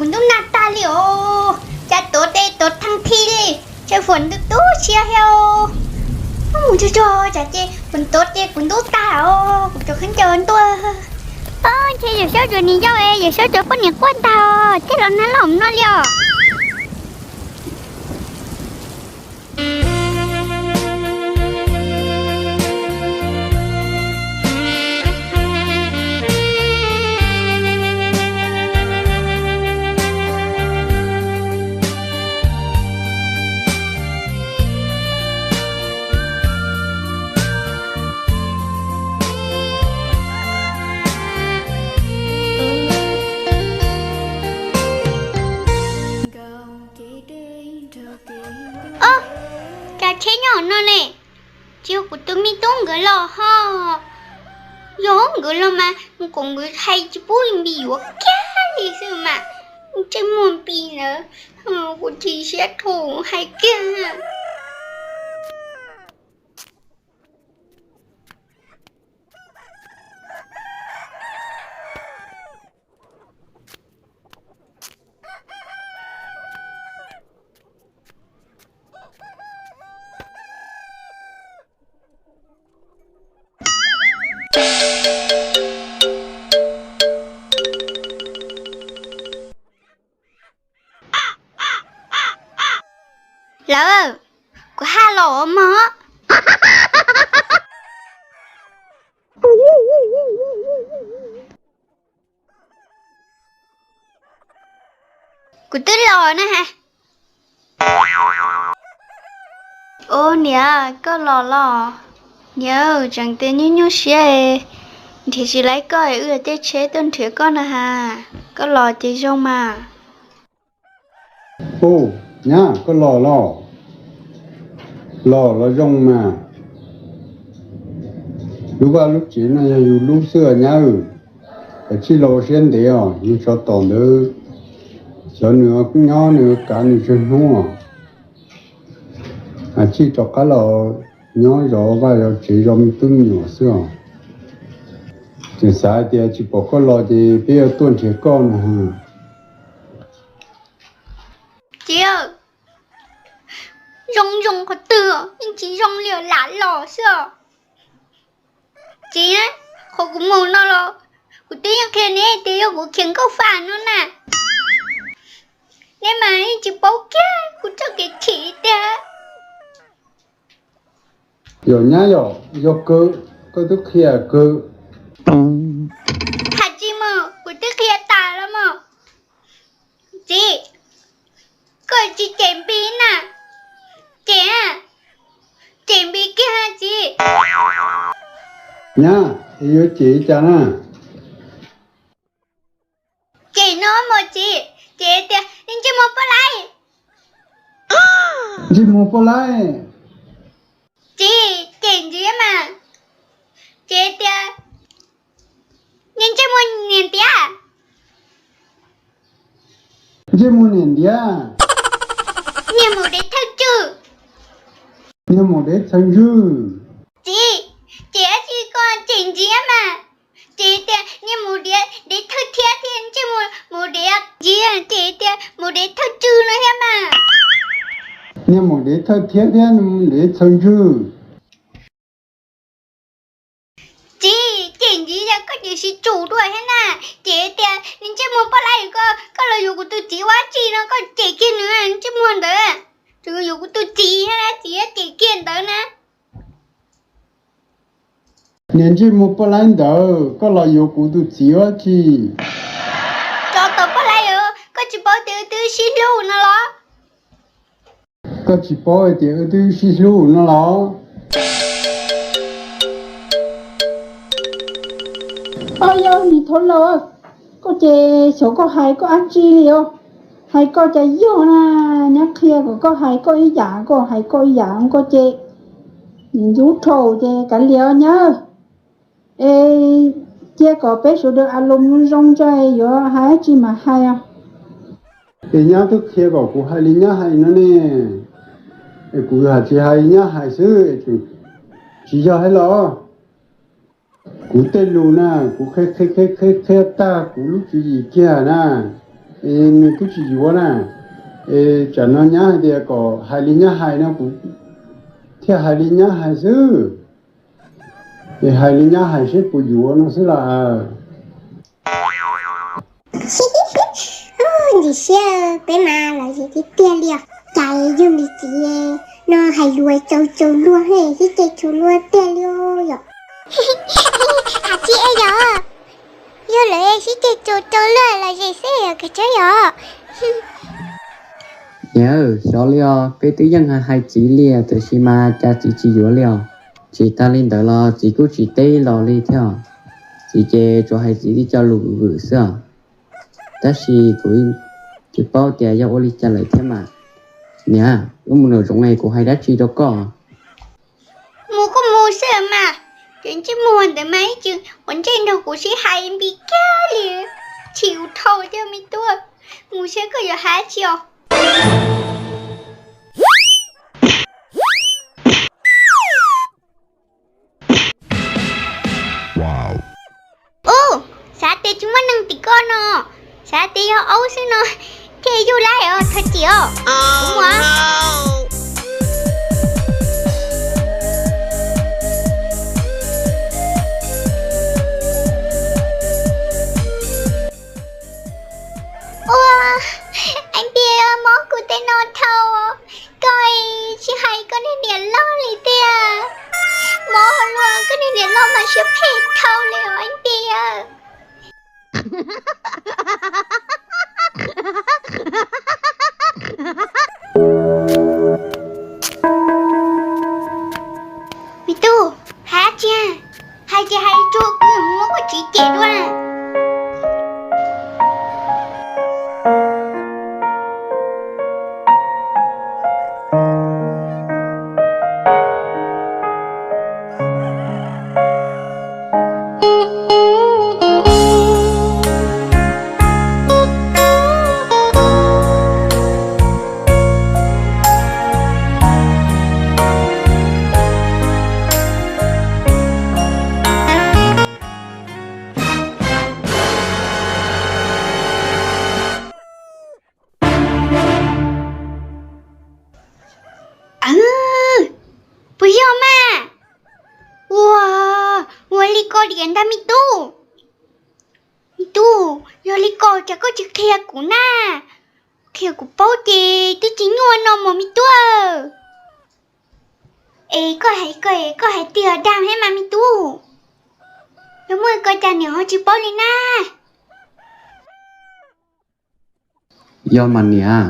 Kuv ntub nag tag li os, cas tuav tes tuav thee thi li, ntshe fuam ntub tu siab thiab. Mus tsuag tsuag tsam ces kuv tuav ces kuv ntub tag os, kuv rov qab ncaws ntua. Ntshe Yawm Saub tsuas niam yau es Yawm Saub tsuas poj niam quaj ntag, thiaj los nag los no li os. Ob, cas tsheb nyob no ne? Tsis yog kuv tus me tub nkawd los ho? Yog nkawd los mas mus kom nkawd hais tsis pub Npis yuav kiag li xwb mas. Ntsej muag Npis ntawd, kuv chim siab dhau hais kiag. Lawv, kuv haj los mog. Kuv twb los na has. Ub niam, koj los los? Niam, tseem tias nyuaj nyuaj siab, nrhiav tsis laib koj es wb tej tsheb tuaj nrhiav koj na has. Koj los ces zoo mas. Ub, nyab, koj los los? Los los zoo mas. Lub vaj lub tsev no yog yus lub xwb nyab, kav tsij los ua siab ntev os, yus tsov tom ntawd, xyov nws nyob nws kav nws tsawg hnub os. Kav tsij rov qab los nyob zov vaj zov tsev zov me tub me nyuam xwb os. Tseem xav hais tias tsis pom koj los ces peb yuav tuaj nrhiav koj no. Txiv, zoo zoo qhov twg yeej tsis zoo li, lam los xwb os. Txiv, qhov kuv mus no los kuv twb yeej qhia neb tias yog kuv khiav nkauj faj no na. Neb mas yeej tsis paub kiag kuv txoj kev chim tiag. Yog nyab yog, yog kawg, koj twb qhia kawg. Hais tsis mus, kuv twb qhia tas los mas. Txiv, koj tsis cem Npis na. Cem, cem Npis kiag txiv. Nyab, yuav cem li cas na? Cem no mas txiv, cem tias ntsej muag poj laib. Ntsej muag poj laib. Txiv, cem ntxiv mas, cem tias ntsej muag niam ntiav. Ntsej muag niam ntiav. Niag maum dev thawj tswg. Niag maum dev thawj tswg. Txiv, cem tsis koj cem ntxiv mas, cem tias niag maum dev, dev thawj thiab thiab ntsej muag maum dev ntxiv, cem tias maum dev thawj tswg no thiab mas. Niag maum dev thawj thiab thiab dev thawj tswg. Txiv, cem ntxiv yog koj cem sib tsum dua thiab na. Cem tias ntsej muag poj laib, koj los yuav kuv tus txiv ua tsi no, koj cem kiag nws ntsej muag ntawd. Tseem yuav kuv tus txiv thiab na, txiv cem kiag ntawd na. Niag ntsej muag poj laib ntawd, koj los yuav kuv tus txiv ua tsi? Tsov tom poj laib, koj tsis paub tias wb twb sib hlub no los? Koj tsis paub hais tias wb twb sib hlub no los? Au yog niam thov laus, koj ces xyov koj hais koj dab tsi li os. Hais koj cas yog na, nyab qhia kom koj hais koj ib yam, koj hais koj ib yam koj ces ntxub dhau ces kav liam nyab. Es cia kom peb sawv daws a lus zoo zoo tso, yuav hais dab tsi mas hais os. Es nyab twb qhia kom kuv hais li nyab hais no ne, es kuv hais tsis hais li nyab hais xwb, tsis yog thiab los? Kuv tej lus na, kuv qhia qhia qhia qhia tag kuv lub tswv yim kiag na. Es nws twb tsis yuav na. Es tsam no nyab hais tias kom hais li nyab hais no kuv thiaj hais li nyab hais xwb. Es hais li nyab hais seb puas yuav no xwb las. Ntxim siab peb mas lom zem tiag tiag li os. Cas yog me txiv no hais lus tsaus tsaus luag, sib ceg tsaus luag tiag li yom. Hais tsis e yom, yog lawv sib ceg tsaus tsaus luag lom zem xwb yom, kawg tseeb yom. Niam, xyov li os, peb twb yeej hais hais txiv li tiam sis mas cas txiv tsis yuav li os. Tsis tas li ntawd los txiv kuj tsis teb los li thiab os. Txiv ces tsuas hais txiv li cov lus vwm xwb os. Tab sis kuv tsis paub tias yog ua li cas lawm thiab mas. Niam, wb mus nraum zoov es kuv hais dab tsi rau koj. Mus kuj mus xwb mas, ces ntsej muag ntawd mas ib txwm ua ntsej nrog kuv sib hais npi kiag li, chim ua dhau thiab me tub. Mus saib koj yuav hais dab tsi os. Ub, xav tias tsis muaj neeg tim koj no, xav tias yog aub xwb no, thiaj yug lawm os thov txim os. Kuv mus. Ua, Aib Npias, mob kuv tej no dhau, koj tsis hais koj niag niam loj li tiag. Mob luaj, koj niag niam loj mas siab phem dhau li os Aib Npias. Me tub, hais tsis, hais tsis hais tsuag kuv muab koj txiv cem dua na. Puas yog mas? Ua, ua li ko diam ntag me tub. Me tub, yog li ko cas koj tsis qhia kuv na? Qhia kuv paub ces twb tsis nyuaj no mas me tub. Es koj hais, koj hais tiag dag thiab mas me tub. Yog muaj ko cas niam ho tsis paub li na? Yog mas niam,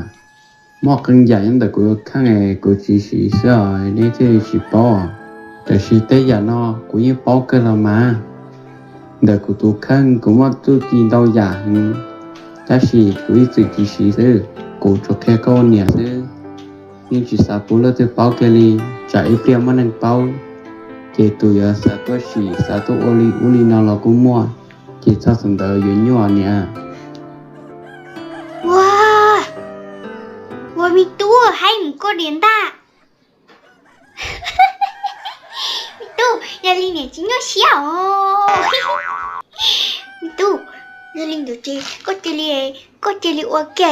muaj qee yam nyob ntawm kuv kheej kuv tsis siv xwb os neb thiaj li tsis paub. Tiam sis tej yam no kuv yeej paub kawg los mas. Ntawm kuv tus kheej kuv muaj txuj ci ntau yam heev, tab sis kuv ib txwm tsis siv xwb. Kuv tsuas qhia koj ua niam xwb, yeej tsis xav pub leej twg paub kiag li. Tsam ib pliag muaj neeg paub, ces tus yuav xav tuaj sim xav tuaj ua li ub li no los kuj muaj, ces txog thaum ntawd yuav nyuaj niam. Ua, ua me tub, haib mus koj diam ntag. Me tub, yog li niam tsis nyuaj siab os. Me tub, yog li ntawd ces koj cia li, koj cia li ua ke,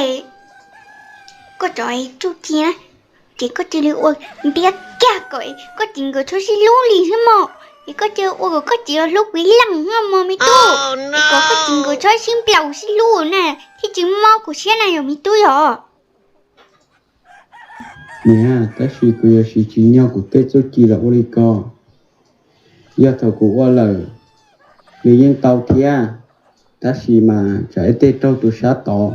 koj tso tsuj ci na, ces koj cia li ua ntiab kiag kom koj txiv nkawd txhob sib hlub li xwb mog. Es koj cia ua kom koj txiv hlub kuv ib leeg mog me tub, es kom koj txiv nkawd txhob sib nplaum sib hlub na, thiaj tsis mob kuv siab na yog me tub yog. Niam, tab sis kuv yuav siv tsim nyog kuv tej txuj ci los ua li ko. Yog thaum kuv ua lawm, nws yeej tau thiab, tab sis mas tsam ib tej raug tus sab tod.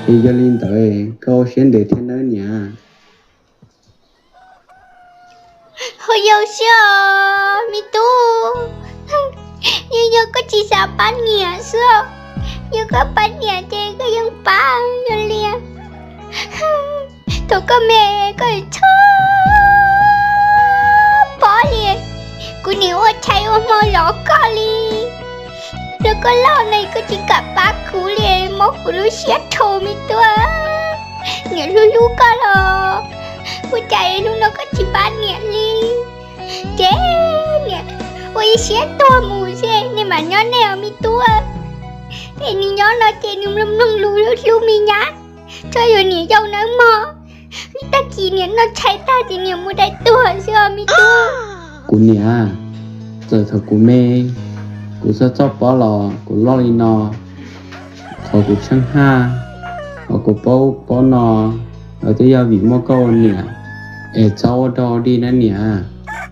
Es yog li ntawd koj ua siab ntev thiab nawb niam. Ho yau siab os me tub, yeej yog koj tsis xav pab niam xwb. Yog koj pab niam ces koj yeej pab yog li. Thaum koj me koj txhob pom li, kuv nim ua tshais ua hmo zov koj li. Rau koj loj no koj tsis kam pab kuv li, mob kuv lub siab dhau me tub. Niam hlub hlub koj los ua cas hnub no koj tsis pab niam li. Ces niam ua ib siab tuag mus xwb nej mam nyob nej os me tub. Es nws nyob no ces nws mloog mloog lus hlub me nyab, tso yuav niam yau nawb mog. Tag kis niam noj tshais tag ces niam mus dai tuag xwb os me tub. Kuv niam, txawm thaum kuv me, kuv txhob txhob paub los kuv loj li no, qhov kuv tsheej haj, qhov kuv paub paub no, los twb yog vim muaj koj ua niam, es txhob ua dog dig na niam.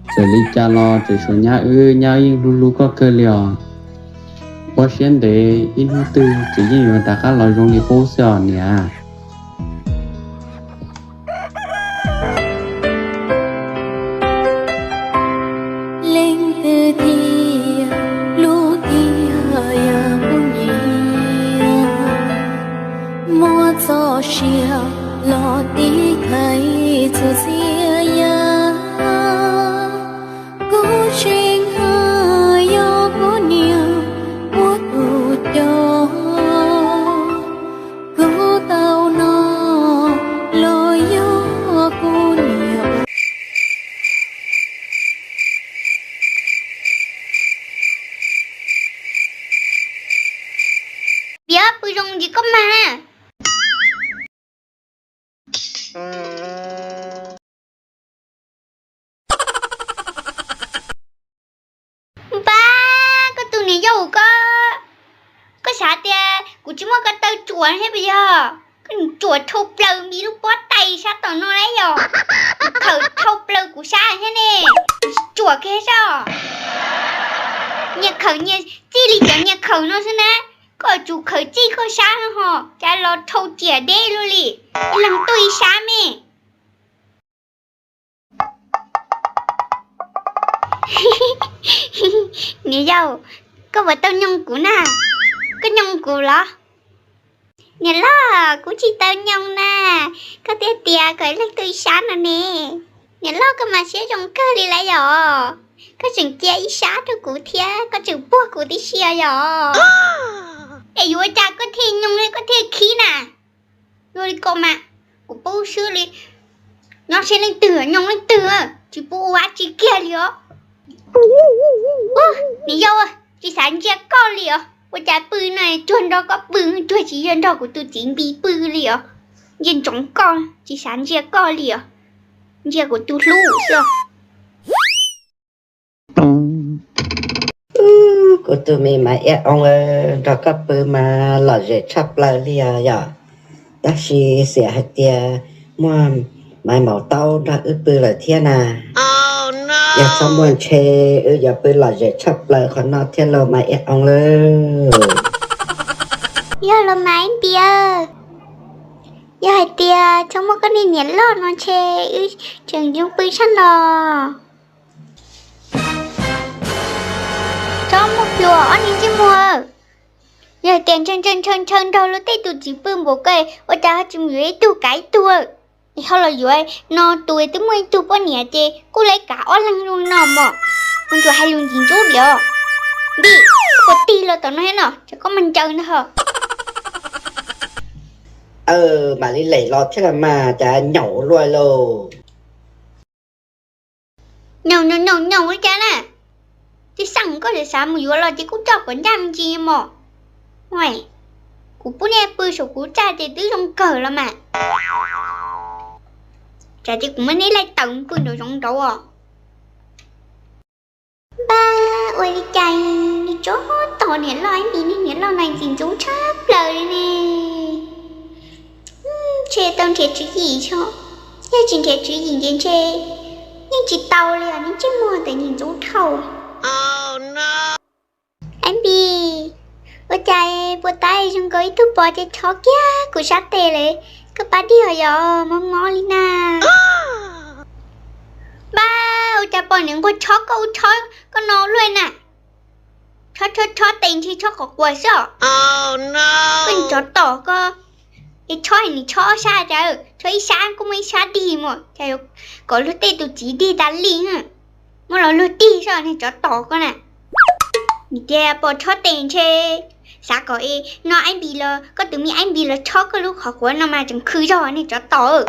Txawm li cas los tseem suav nyab wb, nyab wb yeej hlub hlub koj kawg li os. Ua siab ntev ib hnub twg tseem yeej yuav rov qab los zoo li qub xwb os niam. Leej twg thiaj hlub tiag yog kuv niam, muab txoj sia los tiv thaiv txhua txhia yam. Kuv tseem haj yog kuv niam muab tus coj, kuv tau no los yog kuv niam. Piav pw zoo ntsis koj mag. Npab, koj tus niam yau koj, koj xav tias kuv tsis muab koj taw tsuam thiab puas yog? Koj tsuam dhau plaws npis lub pob tais sab tom no lawm yog, khawm dhau plaws kuv sab thiab ne, tsuam kiag sab os. Nyias khawm nyias txij li cov nyias khawm no xwb na, koj tsuas khawm txij koj sab no ho cas los dhau ciam deb luaj li, ib leeg tuaj ib sab me. Niam yau, koj puas tau nyoog kuv na? Koj nyoog kuv los? Niam loj, kuv tsis tau nyoog na, koj thiaj tias kom ib leeg tuaj ib sab no ne. Niam loj, koj mas siab zoo kawg li lawm yom, koj tseem cia ib sab rau kuv thiab koj tseem puag kuv tib si yom. Es yuav ua cas koj thiaj nyoog li koj thiaj khib na? Luag li ko mas kuv pub swb li, nyob seb leej twg nyoog leej twg, tsis pub ua dab tsi kiag li os. Niam yau, tsis xav ntsia koj li os, ua cas pw no tuag nrog koj pw, tuag tsis yog nrog kuv tus txiv npis pw li os. Ntsia ntsoov koj, tsis xav ntsia koj li os, ntsia kuv tus hlub xwb. Kuv tus me Maiv Iab Oob, nrog koj pw mas lom zem tshaj plaws li os yom. Tab sis xiam hais tias muaj Maiv Maum Taub nrog wb pw lawm thiab na. Yog txhob muaj ntshe wb yuav pw lom zem tshaj plaws qhov no thiab lauj Maiv Iab Oob lauj. Yog los Maiv Npis, yog hais tias txhob muaj koj niag niam loj no ntshe wb tseem yuav pw sab no. Txhob muaj plua ob niag ntsej muag. Yog tias ntshaw ntshaw ntshaw ntshaw nrog luag tej tus txiv pw npaum ko, ua cas ho tsis mus yuav ib tug kav ib tug? Es ho los yuav no tus twb muaj ib tug poj niam ces kuj lawv kav ob leeg zoo no mog. Ua ntsuas hais lus ntxim ntxub diam. Npis, koj puas tig los tom no thiab no, tsam koj mas ncaws ntag ho. Mam li lem los thiab los mas, cas nyaum luaj lauj. Nyaum nyaum nyaum nyaum li cas na? Tej xeem koj xav xav mus yuav los ces kuj coj kom ncaj me ntsis mog. Kuv pub nej pw saum kuv txaj ces twb zoo kawg los mas. Tsam ces kuv muab nej laij tawm mus pw nraum zoov nraud os. Npab, ua li cas nws tsob tom niam loj ib ntsis, niag niam loj no ntxim ntxub tshaj plaws li ne. Ntshe tau nrhiav tswv yim tso, yog tsis nrhiav tswv yim ces ntshe yeej tsis tau li os, ntsej muag ntawm ntxim ntxub dhau. Ab Npis, ua cas puas tab zoo nkaus ib tug pos ces chob kiag kuv sab tes lawm, koj pab dig os yom, mob mob li na. Npab, ua cas pos niam nquag chob koj ua chob koj no luaj na. Chob chob chob tes ntshe chob qhov quas xwb os. Koj niag tsov tom koj, es chob nws chob ob sab cas, chob ib sab kuj muaj ib sab dig mas, cas yuav kom luag tej tus txiv dig tas li. Muab los luag tig zoj niag tsov tom koj na. Nim tias pos chob tes ntshe xav kom no Ab Npis los, koj tus me Ab Npis los chob koj lub qhov quav no mas tseem khw zog niag tsov tom.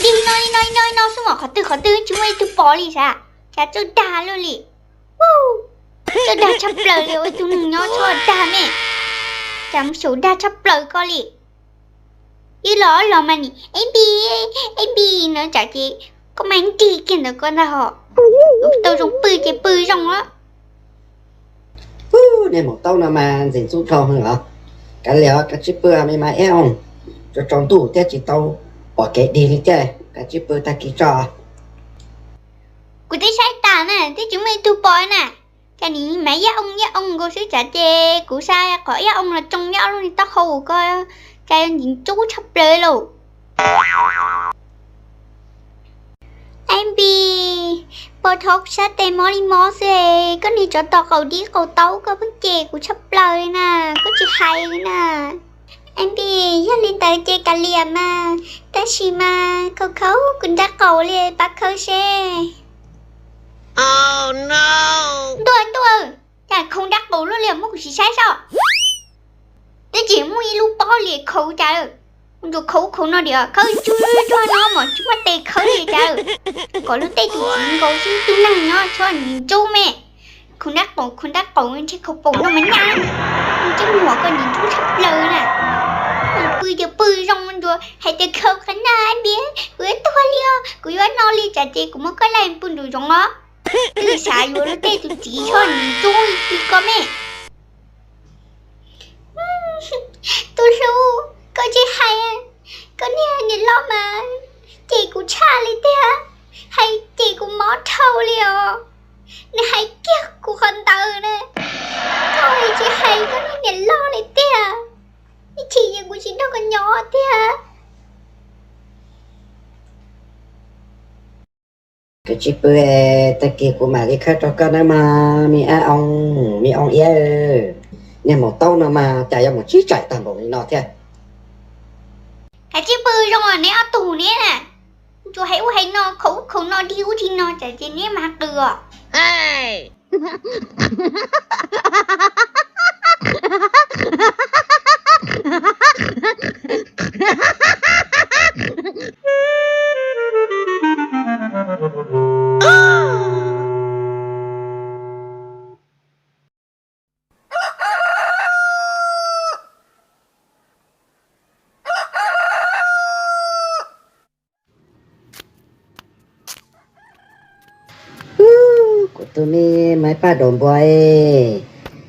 Dig no no no no xwb mas qhov twg qhov twg tsis muaj ib tug pos li sav, cas txawj dag luaj li. Koj dag tshaj plaws li, ua ib tug neeg nyob txhob dag me. Cas mus xyaum dag tshaj plaws koj li. Ib los ob los mas nim eb npis, eb npis no tsam ces koj mas nrig kiag ntawd koj ntag hos. Tau zoo pw ces pw zoo os. Ub, niag maum taub no mas ntxim ntxub dhau heev os. Kav liam, kav tsij pw me mas eb oo, tsaus tsaus ntuj thiab tsis tau pom kev dig li thiab, kav tsij pw tag kis tso. Kuv twb saib tas na, twb tsis muaj ib tug pom na. Cas nim mas yaj oo yaj oo nkaus xwb, tsam ces kuv xa qhov yaj oo los tsoo nyob lub niag taub hau koj, cas yuav ntxim ntxub tshaj plaws lauj. Ab npis, pov thov kuv sab tes mob li mob xwb, koj niag tsov tom qaum dib qaum taub koj pheej cem kuv tshaj plaws li na, koj tsis hais li na. Ab npis, yog li ntawd ces kav liam mas, tab sis mas khaus khaus kuv nrab qaum li pab khawb seb. Ntuj ntuj, cas khaus nrab qaum luaj li muab kuv sim saib soj. Twb tsis muaj ib lub pob li khaus cas, ntsuas khaus khaus no diam, khawb tsuj tsuag no mas tsis muaj tes khawb li cas. Kom lub tej tus txiv nkaus xwb, tug neeg nyob txhob ntxub me. Khaus nrab qaum khaus nrab qaum ntshe khaus paum no mas nyaj. Ntsej muag koj ntxim ntxub tshaj plaws na. Pw ces pw zoo ntsuas hais tias khaus qhov no ab npis, kuv yuav tuag li os, kuv yuav no li tsam ces kuv muab koj laij pw nraum zoov os. Twb xav yuav lub tej tus txiv txhob ntxub li koj me. Tus hlub, koj tsis hais, koj niag niam loj mas cem kuv tshaj li tiag, hais cem kuv mob dhau li os. Nws hais kiag kuv qhov ntawd na, koj tsis hais koj niag niam loj li tiag, ib chim yog kuv tsis nrog koj nyob tiag. Koj tsis pw, tag kis kuv mam li khawb rau koj nawb mog me ab oo, me oo iab. Niag maum taub no mas cas yuav mus tsib tsaim tag npaum li no thiab. Kav tsij pw zoo neb ob tug ne, tsuas hais ub hais no, khaus ub khaus no, dig ub dig no tsam ces neb mas qw os. Kuv tus me maiv paj daum npua,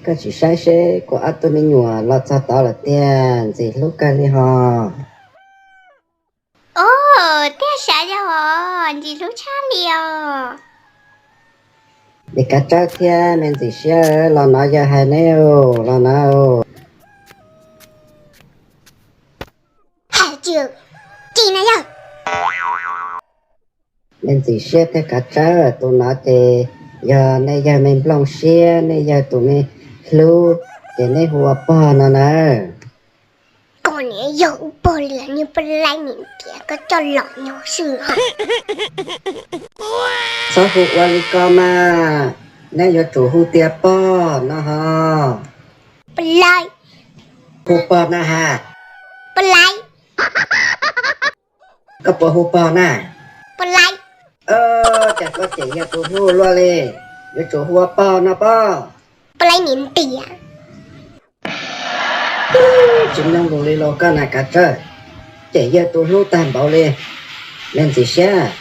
koj sim saib seb kuv ob tug me nyuam los txog tod lawm tiag, ntxim hlub kawg li hos. Os, tiag sav yog os, ntxim hlub tshaj li os. Me Kav Tsawb thiab me Ntxim Siab, los no yawg hais neb, los no. Hais tsis tsis na yawg. Me Ntxim Siab thiab Kav Tsawb, tus no ces yog nej yawg me nplooj siab, nej yawg tus me hlub, ces neb hu ua pog no na. Koj niam yog ub pog liam niag pab laib niam tias koj coj los nyob xwb. Txhob hu ua li ko mas, neb yuav tsum hu tias pog no ho. Pab laib. Hu pog na has. Pab laib. Koj puas hu pog na? Pab laib. Cas koj cem yawg tus hlub luaj li, yuav tsum hu ua pog no pob. Pab laib niam tias. Tsis mloog lus li los koj na Kav Tsawb, cem yawg tus hlub tag npaum li. Me Ntxim Siab,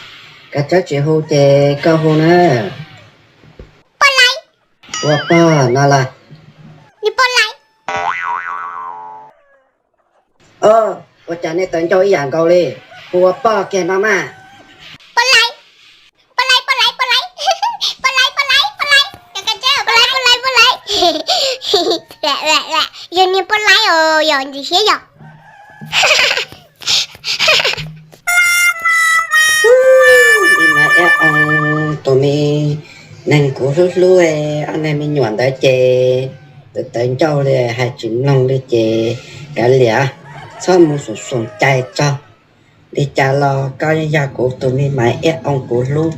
Kav Tsawb tsis hu ces koj hu na. Pab laib. Ua pog no las. Niag pab laib. Ua cas nej tawv ncauj ib yam nkaus li? Hu ua pog kiag no mas. Pab laib, pab laib, pab laib, pab laib, pab laib, pab laib, pab laib, pab laib, pab laib, pab laib. Yog niag pab laib os, yog Ntxim Siab yog. Ib mas ib oo, tus me neeg kuv hlub hlub, ob neeg me nyuam ntawd ces tawv tawv ncauj li hais tsis mloog li ces kav liam, txhob mus xum xoom cai tso. Li cas los koj yog kuv tus me mas ib oo kuv hlub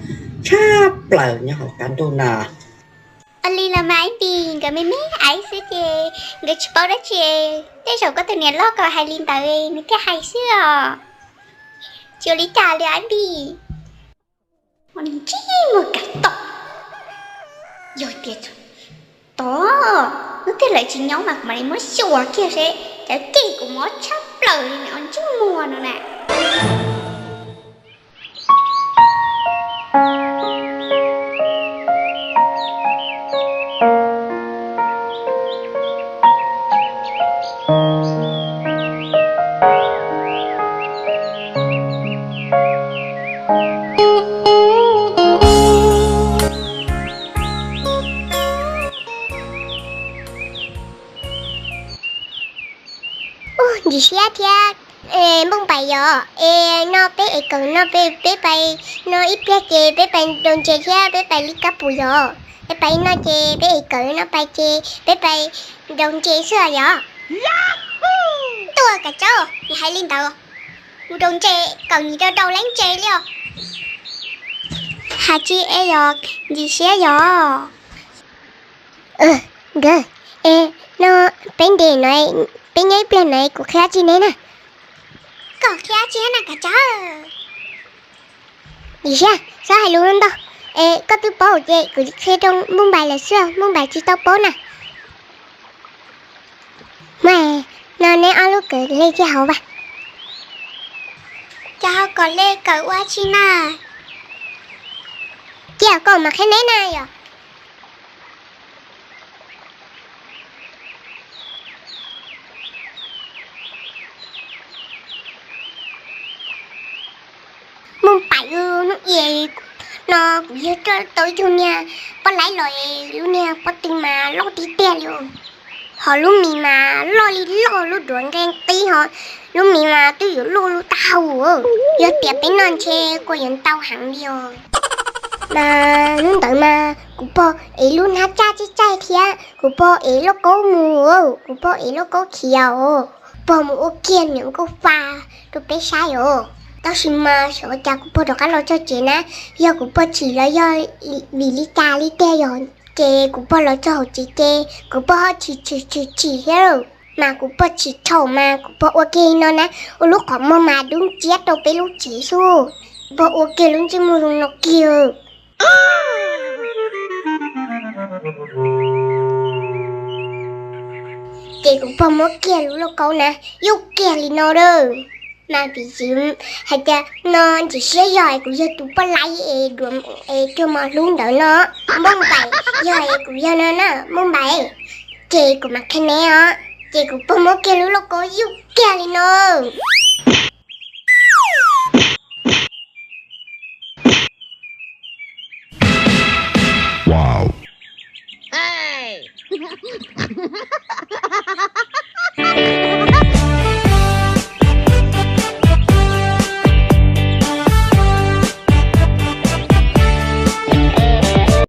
tshaj plaws nyob hauv qab ntuj no. Ua li los mas ib npis nkawd me me aiv xwb ces nkawd tsis paub dab tsi. Tej zaum koj tus niam loj kom hais li ntawd nws thiaj hais xwb os. Tsis ua li cas li ib npis. Ntsij muag kav tom. Yog tias Tod, wb thiaj lawv tsis nyob mas kuv mam li muab xyuas kiag seb cov ceg kuv mob tshaj plaws li nws ua ntsej muag no na. Ub, ntxim siab thiab. Npauj Npaim yom, es no peb es kawm no peb, peb pais no ib pliag ces peb pais nraus ntses thiab peb pais li kab pum yom. Peb pais no ces peb es kawm no pais ces peb pais nraus ntses xwb yom. Tuaj Kav Tsawb, nws hais li ntawd, kuv nraus ntses kawm nim rau rau leeb ntses li os. Has tsis es yog ntxim siab yog. Nkawd, es no peb nres no, peb nyob ib pliag no kuv qhia tsis neb na. Koj qhia tsis na Kav Tsawb. Ntxim siab, txhob hais lus ntau. Es koj twb paub ces kuv qhia rau Npauj Npaim lawm xwb, Npauj Npaim tsis tau paub na. Mas no neb ob lub kawm le kiag hauv vas. Cov hauv kom le kawm ua tsi na? Cia koj mas qhia neb na yom. Muaj npaim hnub i no kuv yog coj tau ib tug niag pob laib los, lub niag pob tw mas loj tiag tiag li, ho lub mis mas loj li loj, lub duav nqe qib ho, lub mis mas twb yuav luaj lub taub hau. Yog tias peb noj ntshe kuj yuav ntau heev li os. Mas hnub ntawd mas kuv pog ev lub hnab tsaj tsaj tsaj thiab kuv pog ev lauj kaub mus, kuv pog ev lauj kaub khiav os, kuv pog mus ua kiag niam nkauj fa rau peb saib os. Tab sis mas xyov cas kuv pog rov qab los txog tsev na, yog kuv pog chim los yog vim li cas li tiag yog, ces kuv pog los txog hauv tsev ces kuv pog ho chim chim chim chim thiab, mas kuv pog chim dhau mas kuv pog ua kiag no na, ua lub qhov muag mas dub nciab rau peb lub tsev xwb, kuv pog ua kiag lub ntsej muag zoo no kiag. Ces kuv pog muab kiag lub lauj kaub na, yuj kiag li no lawm. Mas piv txwv hais tias no ntxim siab yog es kuv yog tus poj laib es duav es cuag mos hlub ntawd no, Npauj Npaim yog es kuv yog no na Npauj Npaim, ces kuv mam qhia neb os. Ces kuv pog muab kiag lub lauj kaub yuj kiag li no.